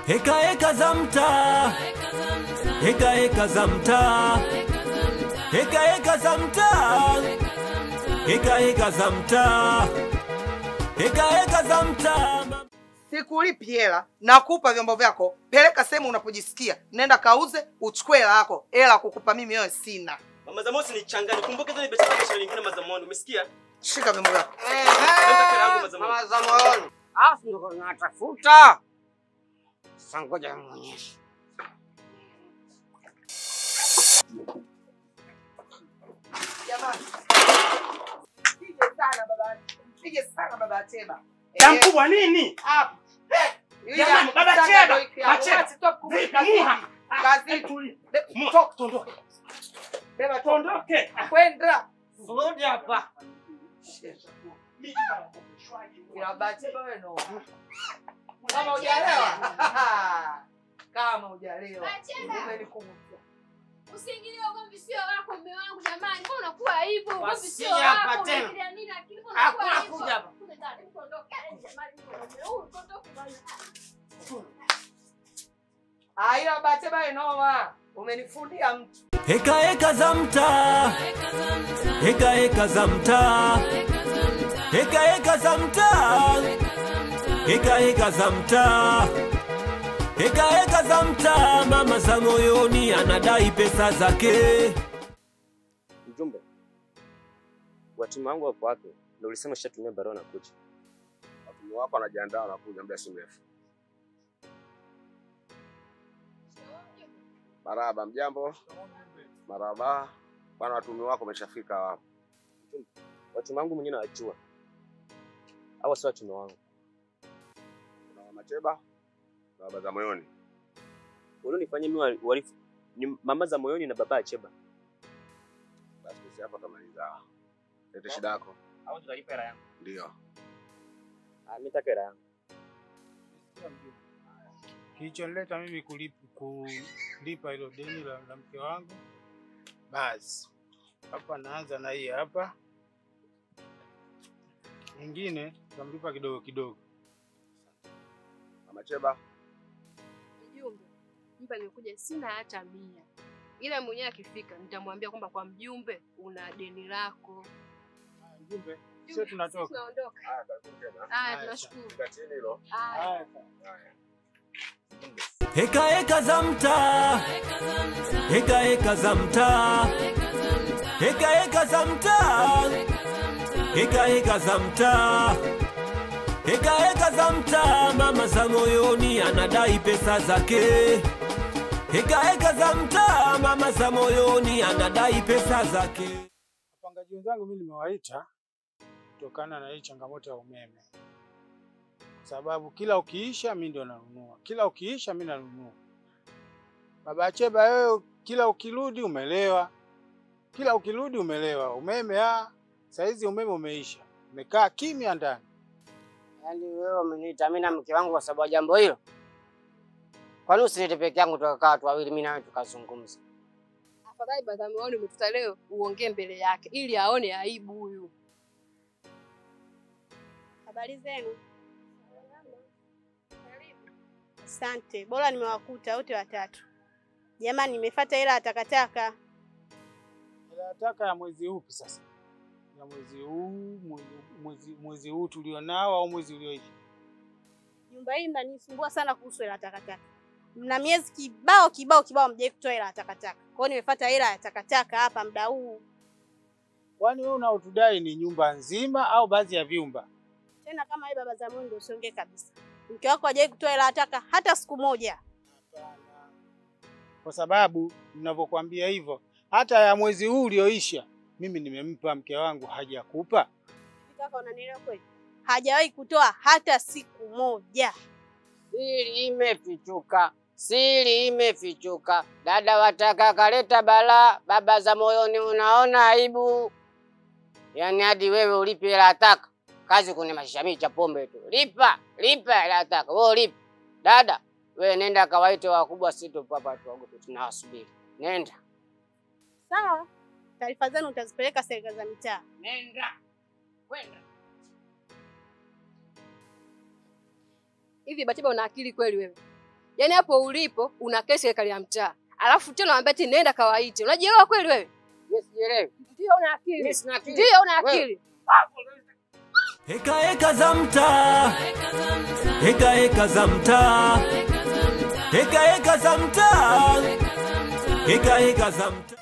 Heka heka za mtaa, heka heka za mtaa, heka heka za mtaa, heka heka za mtaa, heka heka za mtaa. Sikulipi hela, nakupa vyombo vyako, peleka sehemu unapojisikia. Nenda kauze, uchukue hela yako. Hela kukupa mimi wewe sina. Mama Zamoni nichanganye. Kumbuka hizo ni biashara nyingine Mama Zamoni, umesikia? Shika vyombo vyako. Mama Zamoni. Afu ndo natafuta. Sasa ngoja nionyeshe. Jamani. Mpige sana baba. Mpige sana baba Cheba. Mkubwa nini? Hapo. Jamani baba Cheba. Cheba. Kazi tulia. Toka tuondoke. Beba tuondoke. Kwenda. Rudi hapa. Ila Cheba wewe no. Kama hujalewa. Kama hujalewa. Umenikumbuka. Usiingilie ugomvi sio wako mume wangu jamani. Mbona unakuwa hivyo? Ugomvi sio wako. Unaingilia nini lakini mbona unakuwa hivyo? Hakuna kuja hapa. Ondoka jamani, ondoka bwana. Ah, ila Bacheba noma. Umenifundia mtu. Heka heka za mtaa, heka heka za mtaa, heka heka za mtaa, heka heka za mtaa, heka heka za mtaa. Mama za moyoni anadai pesa zake. Mjumbe, watu wangu wapo wapi? Ndio ulisema ushatumia barua na kuja. Watu wako wanajiandaa na kuja muda si mrefu. Marahaba, mjambo. Marahaba. Bwana, watumi wako wameshafika hapo. Watu wangu mwenyewe nawajua. Hawa sio watu wangu. Kuna Mama Cheba na baba za moyoni. Ulionifanyia mimi uhalifu ni mama za moyoni na baba Cheba. Basi sisi hapa tumaliza. Leta shida yako. Au tutalipa hela yangu. Ndio. Ah, mimi nataka hela yangu. Kilichonileta mimi kulipa hilo deni la mke wangu. Basi hapa naanza na hii hapa. Nyingine tutamlipa kidogo kidogo. Mama Cheba. Mjumbe, mpa nimekuja sina hata 100. Ila mwenyewe akifika nitamwambia kwamba kwa mjumbe una deni lako. Mjumbe, sio tunatoka. Tunaondoka. Haya, karibu tena. Haya, tunashukuru. Katini hilo. Haya. Heka heka za mtaa, heka heka za mtaa, heka heka za mtaa, heka heka za mtaa, heka heka za mtaa. Mama za moyoni anadai pesa zake. Heka heka za mtaa, mama za moyoni anadai pesa zake. Wapangaji wenzangu mimi nimewaita kutokana na hii changamoto ya umeme. Sababu kila ukiisha mimi ndo nanunua. Kila ukiisha mimi nanunua. Baba Cheba wewe kila ukirudi umelewa. Kila ukirudi umelewa. Umeme saizi umeme umeisha. Umekaa kimya ndani. Yaani wewe umeniita mimi na mke wangu kwa sababu ya jambo hilo? Kwa nini usiniite peke yangu tukakaa watu wawili mimi na wewe tukazungumza? Afadhali baba muone umetuta leo uongee mbele yake ili aone aibu huyu. Habari zenu? Asante. Bora nimewakuta wote watatu. Jamani nimefuata hela ya takataka. Hela ya taka ya mwezi upi sasa? Ya mwezi huu, mwezi huu tulionao au mwezi ulioisha? Nyumba hii mnanisumbua sana kuhusu hela ya takataka. Mna miezi kibao kibao kibao mjai kutoa hela ya takataka. Kwa hiyo nimefuata hela ya takataka hapa muda huu. Kwani wewe unaotudai ni nyumba nzima au baadhi ya vyumba? Tena kama wewe baba Zamoni ndio usiongee kabisa. Mke wako hajawahi kutoa hela taka hata siku moja. Hapana. Kwa sababu ninavyokuambia hivyo, hata ya mwezi huu ulioisha mimi nimempa mke wangu hajakupa. Kaka unanielewa kweli? Hajawahi kutoa hata siku moja. Siri imefichuka. Siri imefichuka. Dada wataka kaleta balaa, baba za moyoni unaona aibu. Yaani hadi wewe ulipe hela taka. Kazi kuna mashamii cha pombe tu. Lipa, lipa hela taka. Wewe lipa. Dada, wewe nenda kawaite wakubwa, sisi tupo hapa tuogope tunawasubiri. Nenda. Sawa. Taarifa zenu utazipeleka serikali za mitaa. Nenda. Kwenda. Hivi Batiba una akili kweli wewe? Yaani hapo ulipo una kesi serikali ya mtaa. Alafu tena unaambia eti nenda kawaite. Unajielewa kweli wewe? Mimi sijielewi. Ndio una akili. Mimi sina akili. Ndio una akili. Heka heka za mtaa. Heka heka za mtaa. Heka heka za mtaa. Heka heka za mtaa.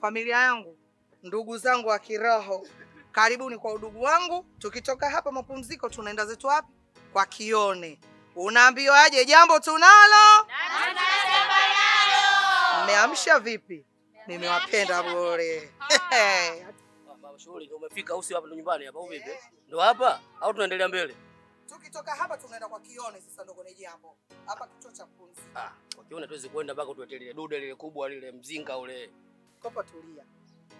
Familia yangu, ndugu zangu wa kiroho, karibuni kwa udugu wangu. Tukitoka hapa mapumziko tunaenda zetu wapi? Kwa Kione. Unaambiwa aje jambo tunalo? Mmeamsha vipi? Nimewapenda bure. Baba shughuli ndio umefika au si hapa ndo nyumbani hapa au vipi? Ndio hapa au tunaendelea mbele? Tukitoka hapa tunaenda kwa Kione sasa ndo kwenye jambo. Hapa kituo cha kupumzika. Ah, kwa Kione tuwezi kwenda mpaka tuletee lile dude lile kubwa lile mzinga ule. Kopa tulia.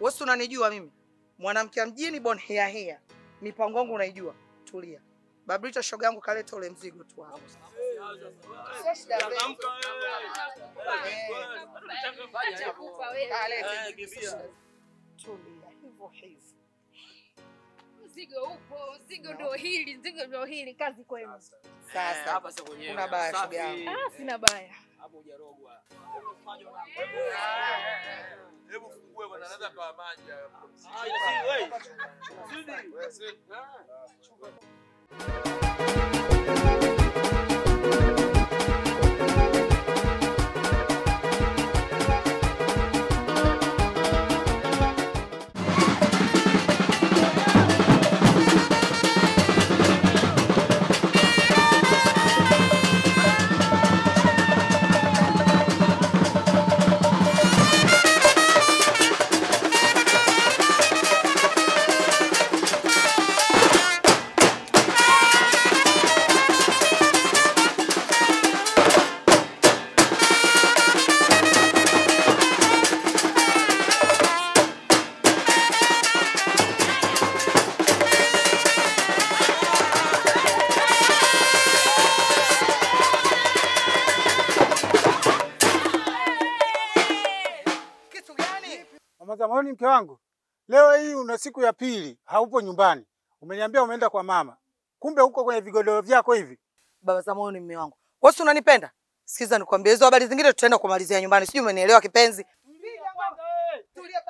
Wewe unanijua mimi. Mwanamke mjini born here here. Mipango yangu unaijua. Tulia. Babrita shoga yangu kaleta ule mzigo tu hapo. Sio shida zetu. Tulia hivyo hivyo. Mzigo upo, mzigo ndio hili, mzigo ndio hili, kazi kwenu. Sasa hapa sasa kwenyewe. Kuna baya shoga yangu. Ah, sina baya. Hapo hujarogwa. Hebu fungue bwana, anaweza kawa maji haya. Sidi. Zamani mke wangu, leo hii una siku ya pili haupo nyumbani. Umeniambia umeenda kwa mama. Kumbe huko kwenye vigodoro vyako hivi. Baba Zamani mume wangu. Wewe si unanipenda? Sikiza nikwambie hizo habari zingine tutaenda kumalizia nyumbani. Sijui umenielewa kipenzi. Tulia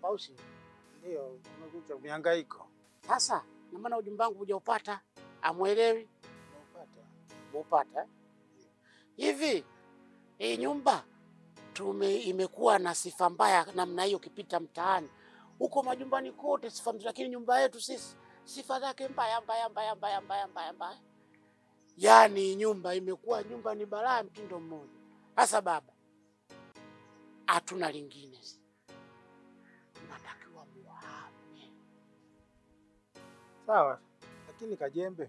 Pausi. Ndio, umekuja mihangaiko. Sasa, na maana ujumbe wangu hujaupata, amuelewi? Umeupata. Umeupata? Hivi hii nyumba imekuwa na sifa mbaya namna hiyo ukipita mtaani. Huko majumbani kote sifa nzuri, lakini nyumba yetu sisi sifa zake mbaya mbaya mbaya mbaya mbaya mbaya mbaya. Yaani nyumba imekuwa nyumba ni balaa mtindo mmoja. Sasa baba, hatuna lingine. Natakiwa muhame. Sawa, lakini Kajembe,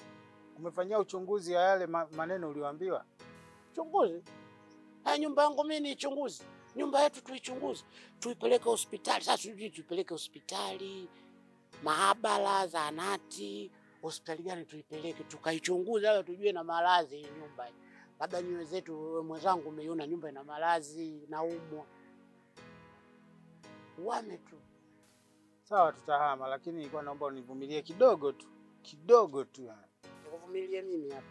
umefanyia uchunguzi ya yale maneno uliyoambiwa? Uchunguzi? Haya nyumba yangu mimi ni uchunguzi. Nyumba yetu tuichunguze, tuipeleke hospitali. Sasa sijui tuipeleke hospitali, maabara, zahanati, hospitali gani tuipeleke tukaichunguze, labda tujue na maradhi hii nyumba. Labda nyewe zetu, wewe mwenzangu umeiona nyumba ina maradhi, naumwa. Uame tu. Sawa, tutahama, lakini nilikuwa naomba univumilie kidogo tu. Kidogo tu. Nikuvumilie mimi hapa.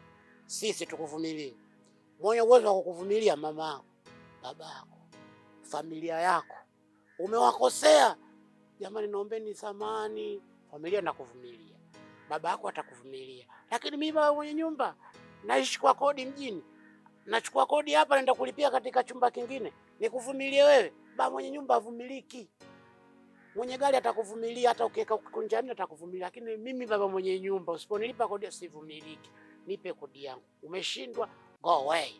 Sisi tukuvumilie. Mwenye uwezo wa kukuvumilia mama yako, baba yako, familia yako. Umewakosea. Jamani, naombeni samani. Familia nakuvumilia. Baba yako atakuvumilia. Lakini mimi baba mwenye nyumba naishi kwa kodi mjini. Nachukua kodi hapa naenda kulipia katika chumba kingine. Nikuvumilie wewe? Baba mwenye nyumba avumiliki. Mwenye gari atakuvumilia, hata ukiweka kunjani atakuvumilia. Lakini mimi baba mwenye nyumba usiponilipa kodi sivumiliki. Nipe kodi yangu. Umeshindwa, go away.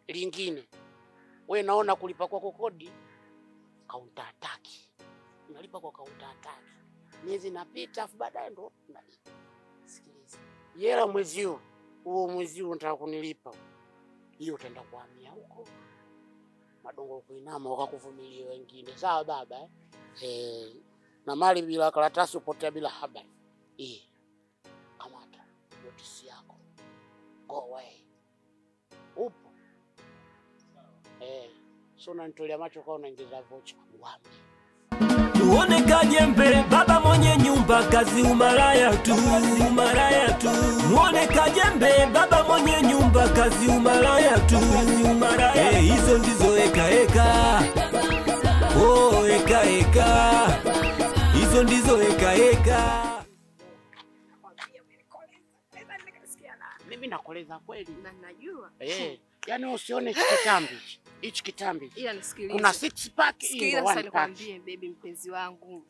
Lingine, wewe naona kulipa kwako kodi counter attack. Unalipa kwa counter attack. Miezi inapita afu baadaye ndo unalipa. Sikiliza. Yela mwezi huu, huo mwezi huu unataka kunilipa. Hiyo utaenda kuhamia huko. Madongo kuinama wakakuvumilia wengine. Sawa baba eh? Na mali bila karatasi upotea bila habari. Kamata notisi yako. Go away. Upo. So unanitolea macho kwa unaingiza vocha. Uame. Uone Kajembe, baba mwenye nyumba kazi umalaya tu, umalaya tu. Muone Kajembe, baba mwenye nyumba kazi umalaya tu, umalaya. Hizo ndizo eka eka. Oh, eka eka. Hizo ndizo eka eka. Mimi nakoleza kweli. Na najua. Yaani usione hichi kitambi. Hichi kitambi. Ila nisikilize. Kuna 6 pack, hii ndo 1 pack. Nikwambie baby mpenzi wangu.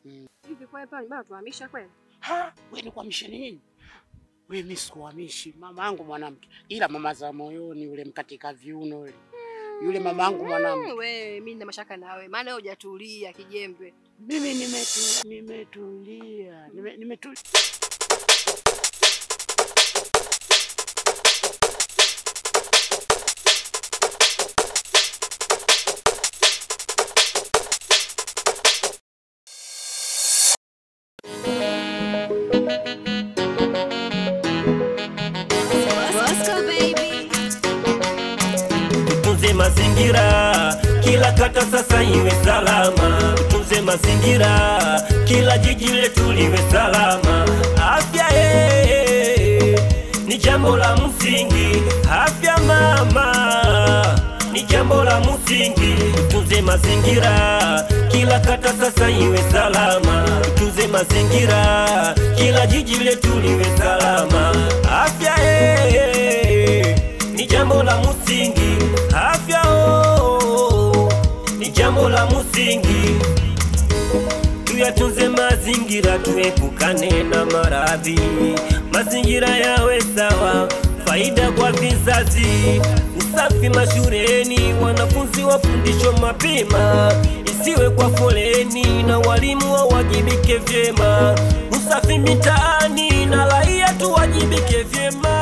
Hivi kwa hapa nyumbani tuhamisha kweli? Ha, wewe ni kuhamisha nini? Wewe mimi sikuhamishi. Mama yangu mwanamke. Ila mama za moyoni yule mkatika viuno yule. Yule mama yangu mwanamke. Wewe mimi nina mashaka na wewe. Maana wewe hujatulia kijembe. Mimi nimetulia. Nimetulia. Tutunze mazingira, kila kata sasa iwe salama. Tutunze mazingira, kila jiji letu liwe salama. Afya ni jambo la msingi. Afya mama ni jambo la msingi. Tutunze mazingira, kila kata sasa iwe salama. Tutunze mazingira, kila jiji letu liwe salama. Afya ni jambo la msingi. Afya ni jambo la msingi. Tuyatunze mazingira, tuepukane na maradhi. Mazingira yawe sawa, faida kwa vizazi. Usafi mashuleni, wanafunzi wafundishwe mapema, isiwe kwa foleni, na walimu wawajibike vyema. Usafi mitaani na raia tuwajibike vyema.